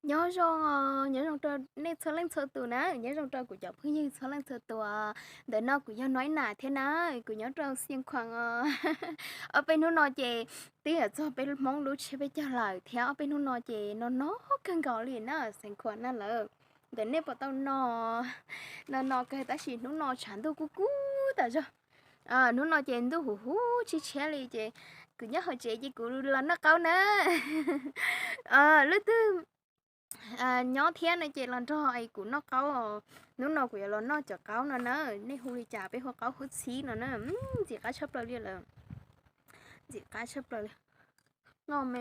Nyob zoo, nyob zoo rau nej txhua leej txhua tus na, nyob zoo rau kuv cov phooj ywg txhua leej txhua tus. Ntawm no kuv yog Nob Nas thiab na, kuv nyob rau Xiav Khuam os. Ob peb hnub no ces twb yuav txog peb Hmoob lub tsiab peb caug lawm thiab, ob peb hnub no ces no no kawg nkaus li na, Xiav Khuam na lawm. Ntawm nej puas tau no, no no kawg tab sis hnub no tshav ntuj kub kub tas zog. Hnub no ces ntuj huv huv tshiab tshiab li ces kuv nyob hauv tsev ces kuv los noj qaub na. Lub twg nyob thiab no ces los nrog kuv noj qaub. Hnub no kuv yuav los noj cov qaub no na, nej hu li cas peb hu qaub hub txhib no na. Ntxim qab tshaj plaws li lawm, ntxim qab tshaj plaws li. Noj me,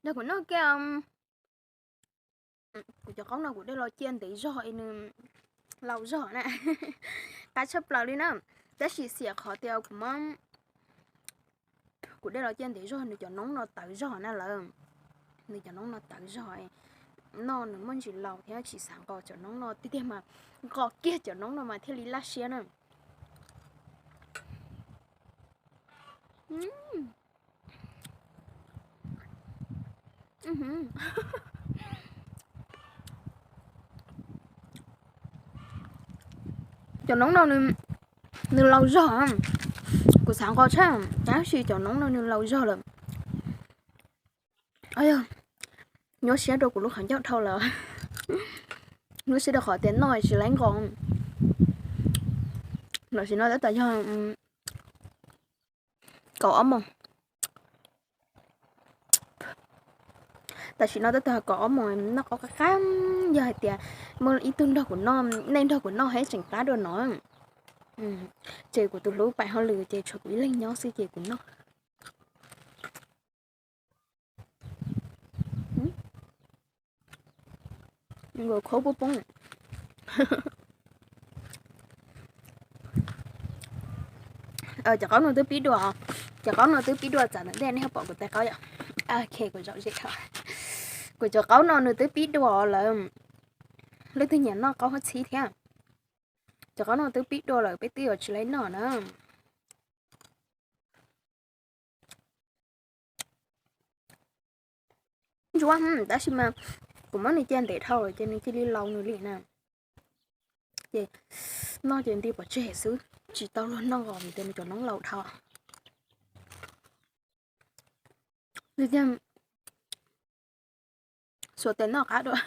nrog kuv noj kiag. Kuv cov qaub no kuv de los cia ntev zog es nws laus zog na, qab tshaj plaws li na. Tab sis xiam qhov tias kuv, kuv de los cia ntev zog nws cov noob no tawv zog na lawm. Nws cov noob no tawv zog, noj nws muaj ntsis laus thiab tsis xav nqos cov noob no tiag tiag mas, nqos kiag cov noob no mas thiaj li laj siab na. Cov noob no nws laus zog, kuv xav nqos tshaj, tab sis cov noob no nws laus zog lawm. Yog, nyuaj siab rau kuv lub qhov ncauj dhau lawm. Nyuaj siab rau qhov tias noj tsis laib nqos. Tam sim no tab tom yog kaum ob moos. Tam sim no tab tom kaum ob moos, noj qaub qab qab. Yog hais tias muaj ib tug nrog kuv noj, nej nrog kuv noj thiab tseem qab dua no. Ces kuv tus hlub pais hauj lwm ces tshuav kuv ib leeg nyob xwb ces kuv noj. Nkaus khaub poob poob. Cov qaub no twb pib dua, cov qaub no twb pib dua, txav ntawm ntej nej ho pom kuv tais qaub yom. Ok, kuv zaum ze, kuv cov qaub no nws twb pib dua lawm. Leej twg nyiam noj qaub hub txhib thiab? Cov qaub no twb pib dua lawm, peb twb yuav tsis laib noj na. Ntsuab, tab sis mas kuv muab nws cia ntev dhau lawm ces nws cia li laus nws li na. Ces noj ces nti pov tseg xwb, tsis tau luag noj vim tias nws cov noob laus dhau. Xuas tes noj qab dua.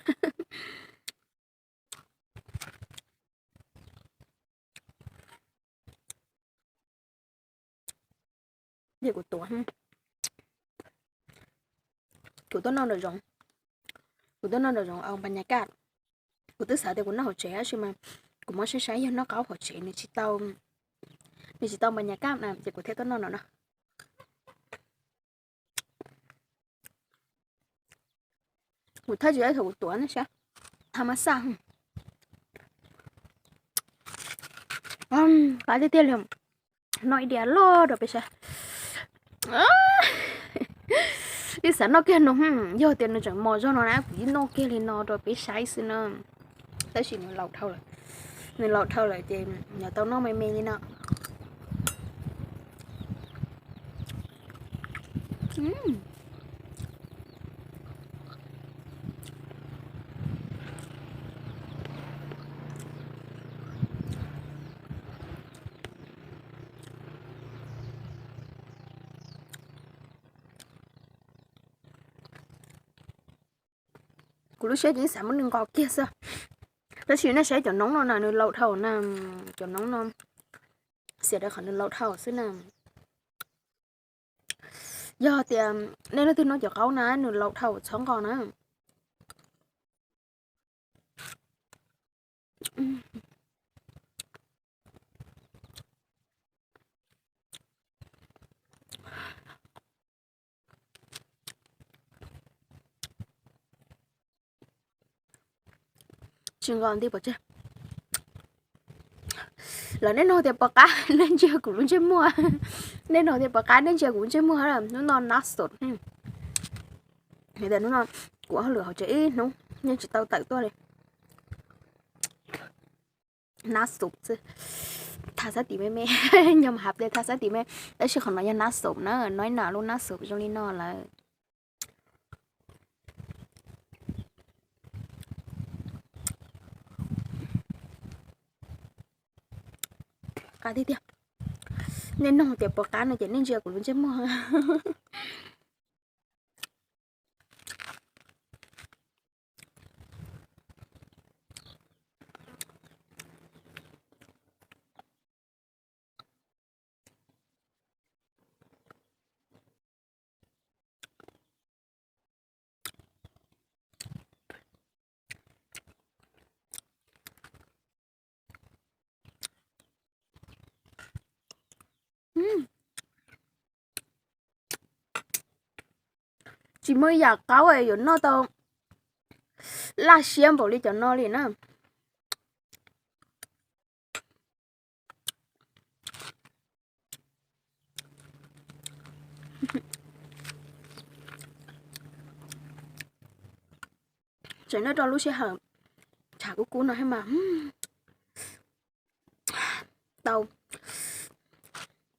Ces kuv tuav, kuv tuaj noj nraum zoov, kuv tuaj noj nraum zoov au npa nyas kaj. Kuv twb xav tias kuv noj hauv tsev tab sis mas kuv muab saib saib yog noj qaub hauv tsev nws tsis tau, nws tsis tau npa nyas kaj na ces kuv thiaj tuaj noj no na. Kuv thawj tsis tau thaum kuv tuav ne sab, ha mas xaj. Qab tiag tiag li, noj ib diav loj rau peb saib. Ib xav noj kiag no, yog tias nws tseem mos zog no na kuv yeej noj kiag li no rau peb saib xwb na. Tab sis nws laus dhau lawm, nws laus dhau lawm ces yuav tau noj me me li no. Kuv lub siab ces xav muab nws nqos kiag xwb. Tab sis nej saib cov noob no na nws laus dhau na, cov noob no xiam rau qhov nws laus dhau xwb na. Yog tias nej leej twg noj cov qaub na nws laus dhau txhob nqos na. Tsis nqos nti pov tseg. Lawv nej nug tias puas qab nej ntsia kuv lub ntsej muag, nej nug tias puas qab nej ntsia kuv lub ntsej muag, hnub no nab xom. Hnub no kuv ua hauj lwm hauv tsev ib hnub yeej tsis tau tawm tuaj li. Nab xom xwb. thaj xab tim me me, nyob mas hav ple thaj xab tim me, tab sis qhov no yog nab xom na, nói nào lub nab xom zoo li no lawm. Qab tiag tiag. Nej nug tias puas qab no ces nej ntsia kuv lub ntsej muag. Tsis muaj ib yam qaub yuav noj tau laj siab npaum li cov no li na. Tseem noj rau lub sij hawm tshav kub kub no thiab mas tau,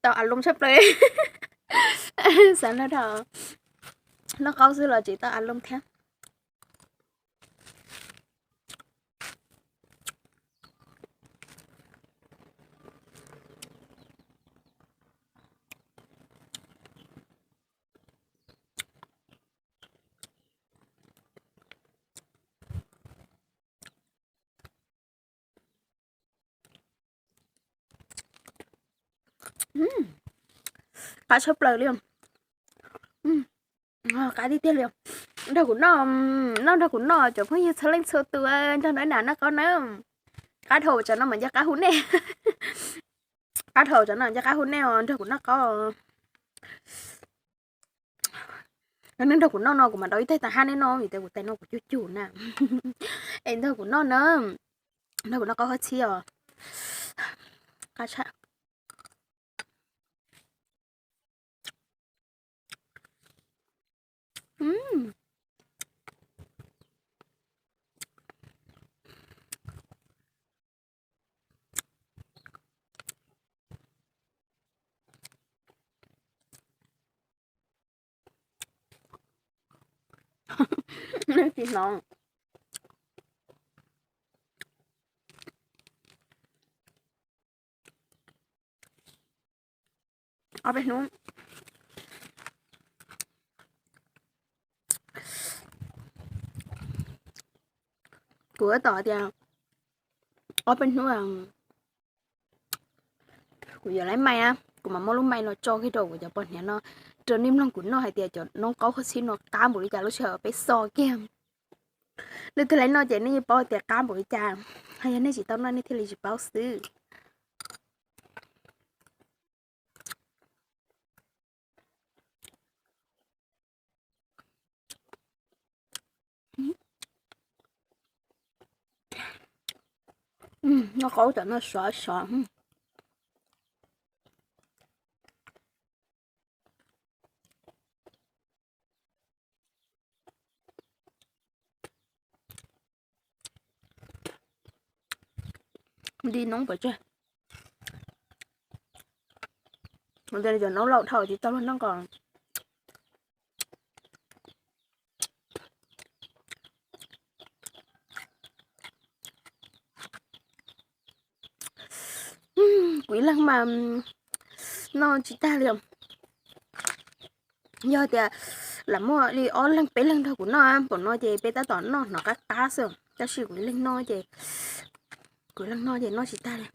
tau a loo tshaj plaws. Xav noj rau, noj qaub xwb los tseem tau a loo thiab. Qab tshaj plaws li. Qab tiag tiag li. Nrog kuv noj, noj nrog kuv noj cov phooj ywg txhua leej txhua tus, nrog nraim nas noj qaub na. Qab dhau tsam no mas nco qab hu nej. Qab dhau tsam no nco qab hu nej os, nrog kuv noj qaub. Nrog kuv noj no kuv mam dau ib tais tas hab nej noj vim tias kuv tais no kuv cug cug na. Es nrog kuv noj na, nrog kuv noj qaub hab txhib os. Qab tshaj. Tsis hnov. Ob peb hnub kuv tab tom tias ob peb hnub kuv yuav laib mais na, kuv mam muab lub mais no tso kiag rau kuv cov poj niam no, rau nej mloog kuv noj hais tias cov noob qaub hab txhib no qab npaum li cas lub sij hawm peb xo kiag. Nej twg laib noj ces nej yeej paub tias qab npaum li cas, ho yog nej tsis tau noj nej thiaj li tsis paub xwb. Noj qaub tam no sov sov. Nti noob pov tseg. Cov noob laus dhau tsis tau luag noj ko. Kuv ib leeg mas noj tsis tag li. Yog tias lam muaj li ob leeg peb leeg nrog kuv noj, npaum no ces peb tab tom noj hnov qab qab xwb, tab sis kuv ib leeg noj ces, kuv ib leeg noj ces noj tsis tag li.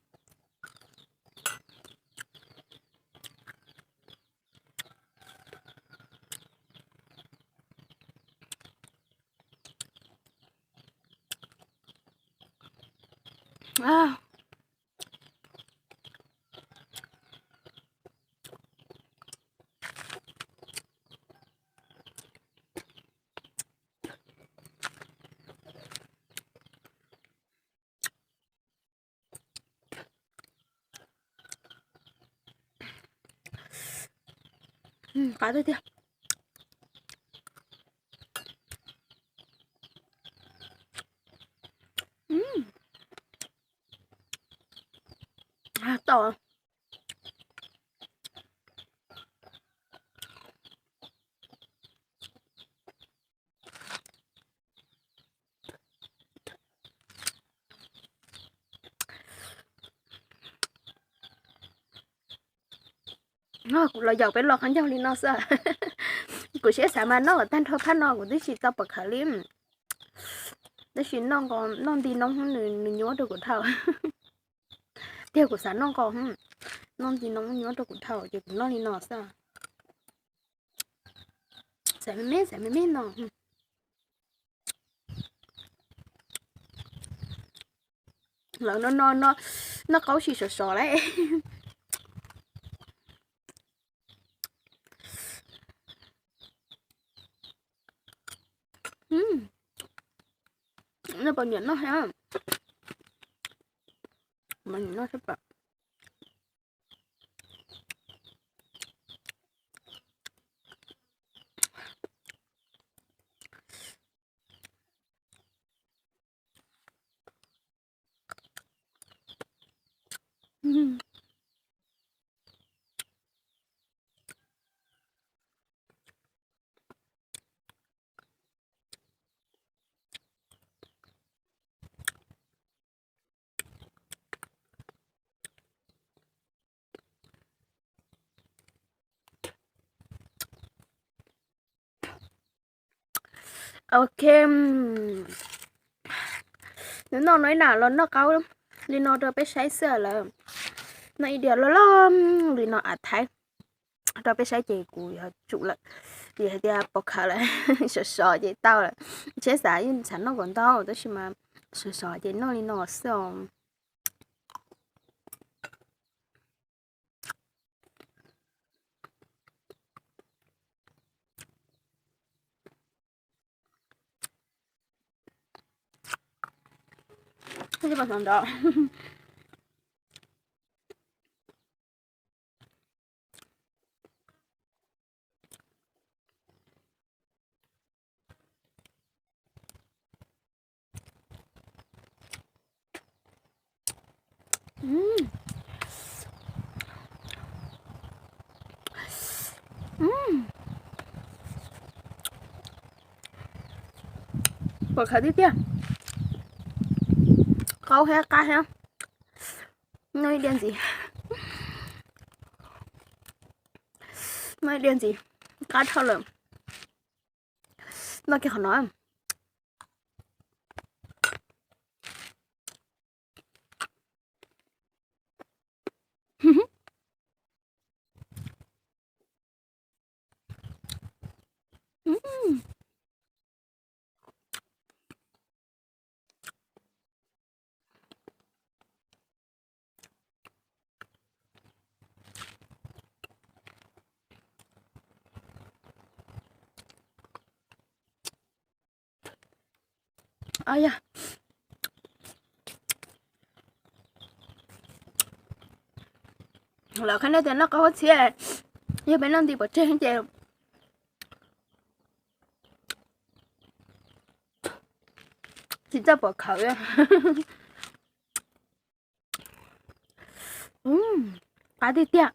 Qab tiag tiag. Tau, Kuv los yaum peb los qhov ncauj li no xwb. Kuv siab xav mas noj kom tag nrho phab no kuv twb tsis tau pom khawv li. Tab sis noj nti noob nws nyuab rau kuv dhau. Tiag kuv xav noj nqos, noj nti noob nyuab rau kuv dhau ces kuv noj li no xwb. Xav me me, xav me me no. Lawv no no no, noj qaub sis sov sov lawm. Nej puas nyiam noj thiab? Mas nyiam noj sab pam. Ok, nws noj no ib nam los noj qaub li no rau peb saib xwb lawm. Noj ib diav loj loj li no av thaib rau peb saib ces kuv yuav tsum lawm. Vim hais tias pom khawv lawm, sov sov ces tau lawm. Tsheb xav yeej xav noj kom ntau tab sis mas sov sov ces noj li no xwb os. Pom khawv tiag tiag. Qaub thiab qab thiab. Noj ib diav ntxiv. Noj ib diav ntxiv, qab dhau lawm. Noj kiag qhov no. Lawv qhia nej tias noj qaub huab txhiab, yog peb noj nti pov tseg ces tsis txawj pom khawv. Qab tiag tiag.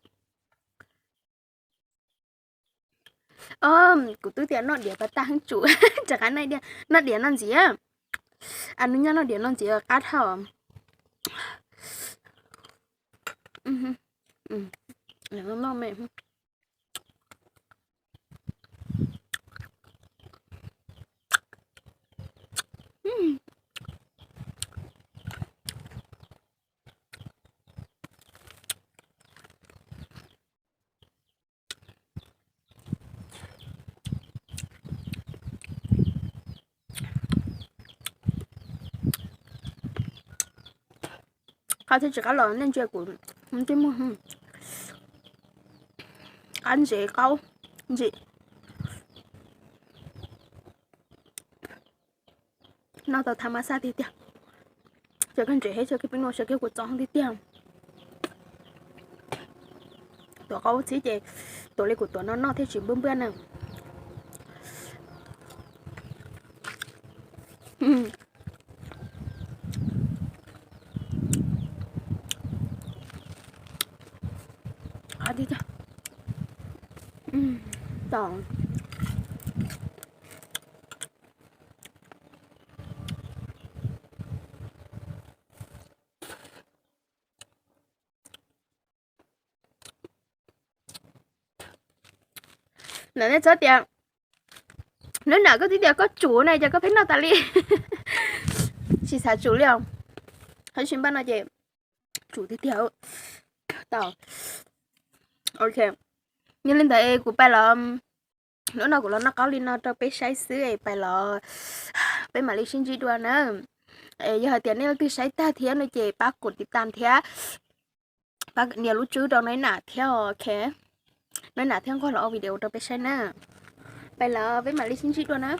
Kuv twb tias noj diav pas tag heev tsum, rov qab noj diav no ntxiv. Nws nyob noj diav no ntxiv qab dhau. Qab thiab tsis qab los nej ntsia kuv twb muag. Qab ntsev qaub ntsim. Noj tau tha mas xaj tiag tiag. Tso kiag ntsev thiab tso kiag peb nuaj, tso kiag kua txob tiag tiag. Tuav qaub txhib ces tuav li kuv tuav no noj thiaj tsis npwb npwb na. Nej txhob tias, hnub no koj twb tias koj tsum na ces koj pheej noj tas li. Tsis xav tsum li os. Hab sis npaj no ces tsum tiag tiag. Tau. Ok. Yog li ntawd kuv pais los, hnub no kuv los noj qaub li no rau peb saib xwb es pais los peb mam li sib ntsib dua na. Yog hais tias nej leej twg saib tag thiab no ces pab kuv tiv tas thiab pab nias lub tswb rau Nai Nam thiab, ok. Nai Nam thiab nquag los ua video rau peb saib na. Pais los peb mam li sib ntsib dua na.